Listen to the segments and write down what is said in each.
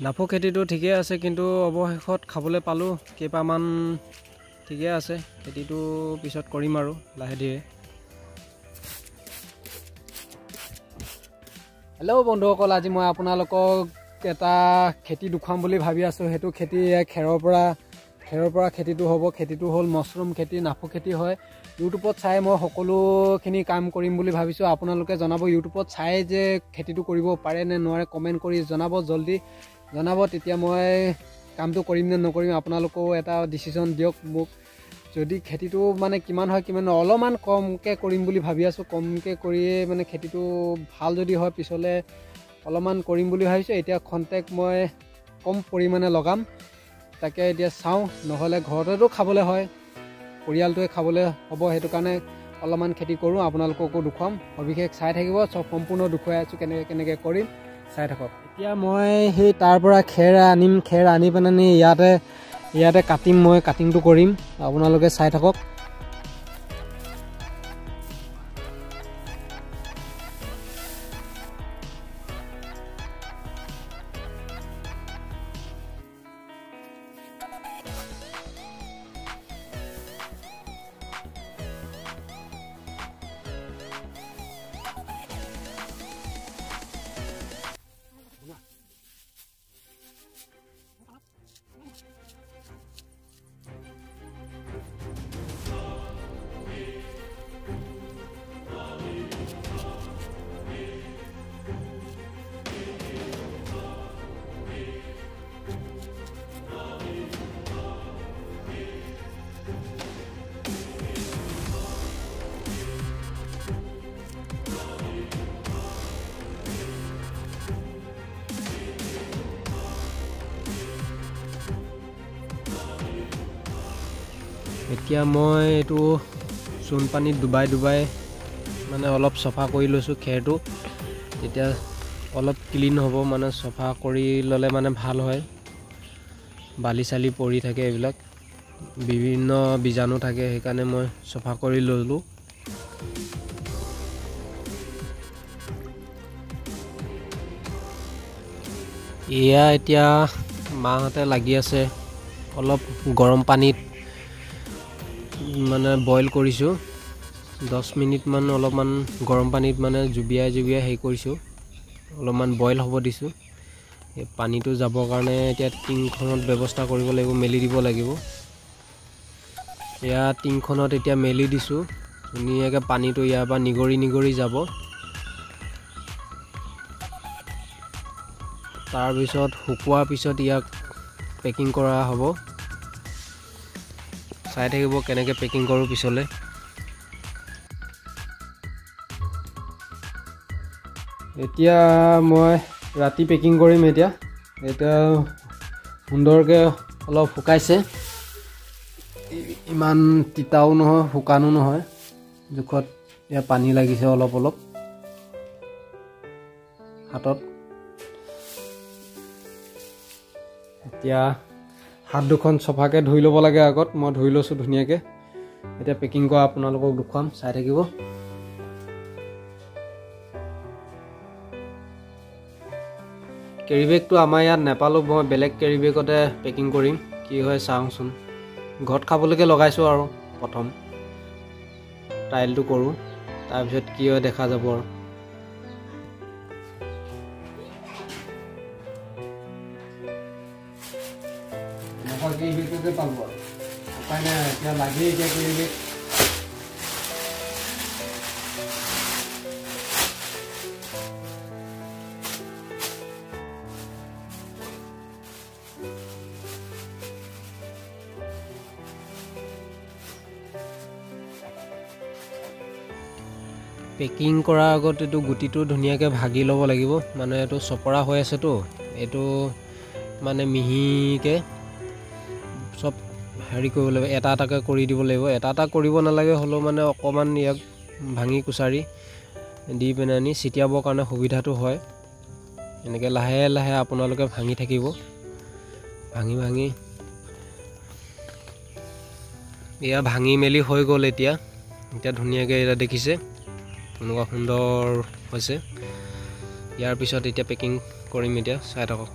নাফু খেতিটো ঠিকেই আছে, কিন্তু অৱশেষত খাবলৈ পালোঁ কেইপামান, ঠিকে আছে। খেতিটো পিছত কৰিম আৰু লাহে ধীৰে। হেল্ল' বন্ধুসকল, আজি মই আপোনালোকক এটা খেতি দেখুৱাম বুলি ভাবি আছোঁ। সেইটো খেতি খেৰৰ পৰা খেতিটো হ'ব। খেতিটো হ'ল মছৰুম খেতি, নাফু খেতি হয়। ইউটিউবত চাই মই সকলোখিনি কাম কৰিম বুলি ভাবিছোঁ। আপোনালোকে জনাব ইউটিউবত চাই যে খেতিটো কৰিব পাৰে নে নোৱাৰে, কমেণ্ট কৰি জনাব, জল্দি জনাব। তেতিয়া মই কামটো কৰিম নে নকৰিম আপোনালোকেও এটা ডিচিশ্যন দিয়ক মোক। যদি খেতিটো মানে কিমান হয় কিমান নহয়, অলপমান কমকৈ কৰিম বুলি ভাবি আছোঁ। কমকৈ কৰিয়ে মানে খেতিটো ভাল যদি হয় পিছলৈ অলপমান কৰিম বুলি ভাবিছোঁ। এতিয়া খন্তেক মই কম পৰিমাণে লগাম, তাকে এতিয়া চাওঁ। নহ'লে ঘৰতেতো খাবলৈ হয়, পৰিয়ালটোৱে খাবলৈ হ'ব, সেইটো কাৰণে অলপমান খেতি কৰোঁ, আপোনালোককো দেখুৱাম। সবিশেষ চাই থাকিব, চব সম্পূৰ্ণ দেখুৱাই আছোঁ কেনেকৈ কেনেকৈ কৰিম, চাই থাকক। এতিয়া মই সেই তাৰ পৰা খেৰ আনিম, খেৰ আনি পেলানি ইয়াতে কাটিম, মই কাটিংটো কৰিম, আপোনালোকে চাই থাকক। এতিয়া মই এইটো চূণ পানীত ডুবাই ডুবাই মানে অলপ চফা কৰি লৈছোঁ খেৰটো, তেতিয়া অলপ ক্লিন হ'ব। মানে চফা কৰি ল'লে মানে ভাল হয়, বালি চালি পৰি থাকে, এইবিলাক বিভিন্ন বীজাণু থাকে, সেইকাৰণে মই চফা কৰি ল'লোঁ। এয়া এতিয়া মাহঁতে লাগি আছে, অলপ গৰম পানীত মানে বইল কৰিছোঁ 10 মিনিটমান, অলপমান গৰম পানীত মানে জুবিয়াই জুবিয়াই হেৰি কৰিছোঁ, অলপমান বইল হ'ব দিছোঁ। এই পানীটো যাবৰ কাৰণে এতিয়া টিংখনত ব্যৱস্থা কৰিব লাগিব, মেলি দিব লাগিব। এয়া টিংখনত এতিয়া মেলি দিছোঁ, ধুনীয়াকৈ পানীটো ইয়াৰ পৰা নিগৰি নিগৰি যাব। তাৰপিছত শুকোৱাৰ পিছত ইয়াক পেকিং কৰা হ'ব। চাই থাকিব কেনেকৈ পেকিং কৰোঁ পিছলৈ। এতিয়া মই ৰাতি পেকিং কৰিম। এতিয়া এতিয়া সুন্দৰকৈ অলপ শুকাইছে, ইমান তিতাও নহয়, শুকানো নহয়, জোখত। এতিয়া পানী লাগিছে অলপ অলপ হাতত। এতিয়া হাত দুখন চফাকৈ ধুই ল'ব লাগে আগত, মই ধুই লৈছোঁ ধুনীয়াকৈ। এতিয়া পেকিং কৰা আপোনালোকক দেখুৱাম, চাই থাকিব। কেৰি বেগটো আমাৰ ইয়াত নেপালোঁ, মই বেলেগ কেৰি বেগতে পেকিং কৰিম, কি হয় চাওঁচোন। ঘৰত খাবলৈকে লগাইছোঁ আৰু প্ৰথম ট্ৰায়েলটো কৰোঁ, তাৰপিছত কি হয় দেখা যাব। আৰু এনেকুৱা কেৰি বেগটোকে পালোঁ, আৰু উপায় নাই, এতিয়া লাগেই এতিয়া কেৰি বেগ। পেকিং কৰাৰ আগত এইটো গুটিটো ধুনীয়াকৈ ভাগি ল'ব লাগিব, মানে এইটো চপৰা হৈ আছেতো, এইটো মানে মিহিকৈ চব হেৰি কৰিব লাগিব, এটা এটাকৈ কৰি দিব লাগিব। এটা এটা কৰিব নালাগে হ'লেও মানে অকণমান ইয়াক ভাঙি কুচাৰি দি পিনে আনি ছিটিয়াবৰ কাৰণে সুবিধাটো হয়। এনেকৈ লাহে লাহে আপোনালোকে ভাঙি থাকিব, ভাঙি ভাঙি। এয়া ভাঙি মেলি হৈ গ'ল। এতিয়া এতিয়া ধুনীয়াকৈ এতিয়া দেখিছে এনেকুৱা সুন্দৰ হৈছে। ইয়াৰ পিছত এতিয়া পেকিং কৰিম, এতিয়া চাই থাকক।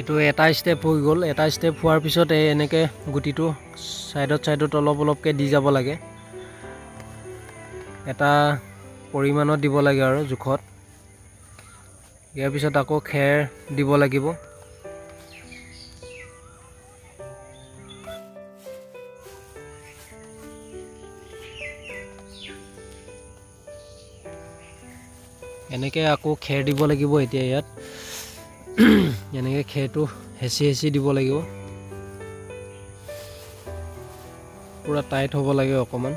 এইটো এটা ষ্টেপ হৈ গ'ল। এটা ষ্টেপ হোৱাৰ পিছত এই এনেকৈ গুটিটো ছাইডত ছাইডত অলপ অলপকৈ দি যাব লাগে, এটা পৰিমাণত দিব লাগে আৰু জোখত। ইয়াৰ পিছত আকৌ খেৰ দিব লাগিব। এনেকৈ আকৌ খেৰ দিব লাগিব। এতিয়া ইয়াত এনেকৈ খেৰটো হেঁচি হেঁচি দিব লাগিব, পূৰা টাইট হ'ব লাগে অকণমান।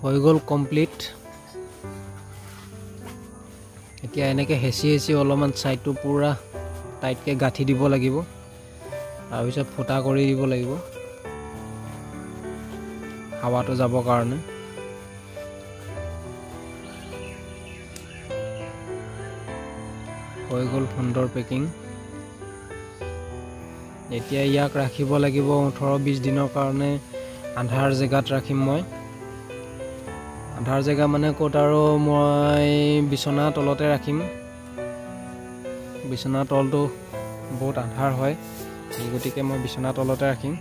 হৈ গ'ল কমপ্লিট। এতিয়া এনেকৈ হেঁচি হেঁচি অলপমান ছাইডটো পূৰা টাইটকৈ গাঁঠি দিব লাগিব, তাৰপিছত ফুটা কৰি দিব লাগিব হাৱাটো যাবৰ কাৰণে। হৈ গ'ল সুন্দৰ পেকিং। এতিয়া ইয়াক ৰাখিব লাগিব 18-20 দিনৰ কাৰণে। আন্ধাৰ জেগাত ৰাখিম মই। আন্ধাৰ জেগা মানে ক'ত আৰু, মই বিচনা তলতে ৰাখিম। বিচনা তলটো বহুত আন্ধাৰ হয়, সেই গতিকে মই বিচনা তলতে ৰাখিম।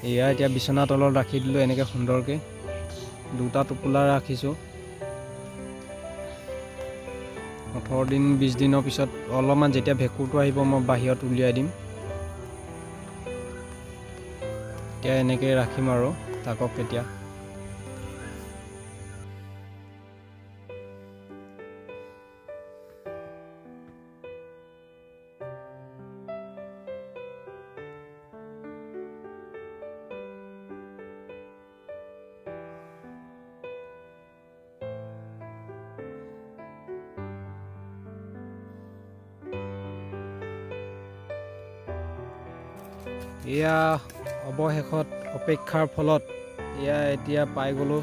এয়া এতিয়া বিচনা তলত ৰাখি দিলোঁ এনেকৈ সুন্দৰকৈ। দুটা টোপোলা ৰাখিছোঁ। 18 দিন 20 দিনৰ পিছত অলপমান যেতিয়া ভেঁকুৰটো আহিব মই বাহিৰত উলিয়াই দিম। এতিয়া এনেকৈ ৰাখিম আৰু থাকক এতিয়া। এয়া অৱশেষত অপেক্ষাৰ ফলত এয়া এতিয়া পাই গ'লোঁ।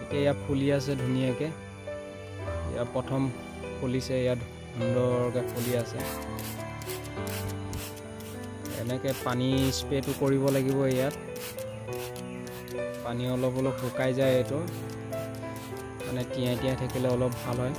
এতিয়া ইয়াত ফুলি আছে ধুনীয়াকৈ। এয়া প্ৰথম ফুলিছে, ইয়াত সুন্দৰকৈ ফুলি আছে। এনেকৈ পানী স্প্ৰেটো কৰিব লাগিব। ইয়াত পানী অলপ অলপ শুকাই যায়, এইটো মানে তিয়াই তিয়াই থাকিলে অলপ ভাল হয়।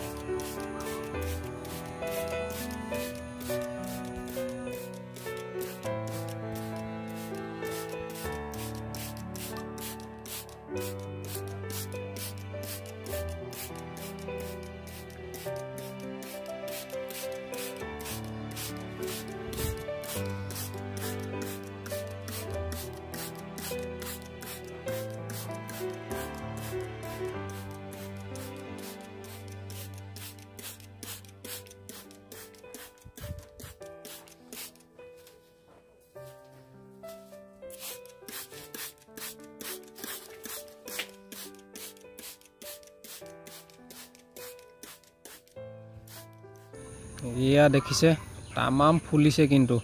এয়া দেখিছে তামাম ফুলিছে, কিন্তু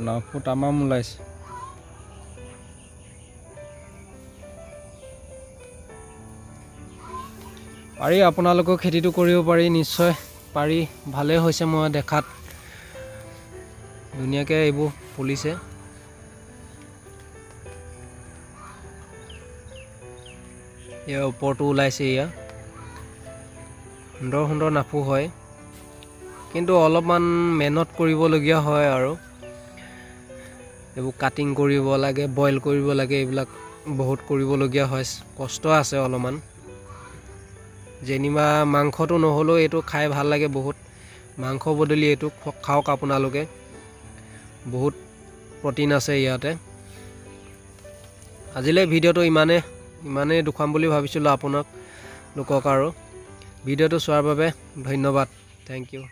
নাফু তামাম ওলাইছে। পাৰি আপোনালোকেও খেতিটো কৰিব পাৰি, নিশ্চয় পাৰি। ভালেই হৈছে, মই দেখাত ধুনীয়াকৈ এইবোৰ ফুলিছে। ইয়াৰ ওপৰটো ওলাইছে। এয়া সুন্দৰ সুন্দৰ নাফু হয়, কিন্তু অলপমান মেহনত কৰিবলগীয়া হয় আৰু। এইবোৰ কাটিং কৰিব লাগে, বইল কৰিব লাগে, এইবিলাক বহুত কৰিবলগীয়া হয়, কষ্ট আছে অলপমান। যেনিবা মাংসটো নহ'লেও এইটো খাই ভাল লাগে বহুত। মাংস বদলি এইটো খাওক আপোনালোকে, বহুত প্ৰটিন আছে ইয়াতে। আজিলৈ ভিডিঅ'টো ইমানেই দেখুৱাম বুলি ভাবিছিলোঁ আপোনালোকক। আৰু ভিডিঅ'টো চোৱাৰ বাবে ধন্যবাদ, thank U.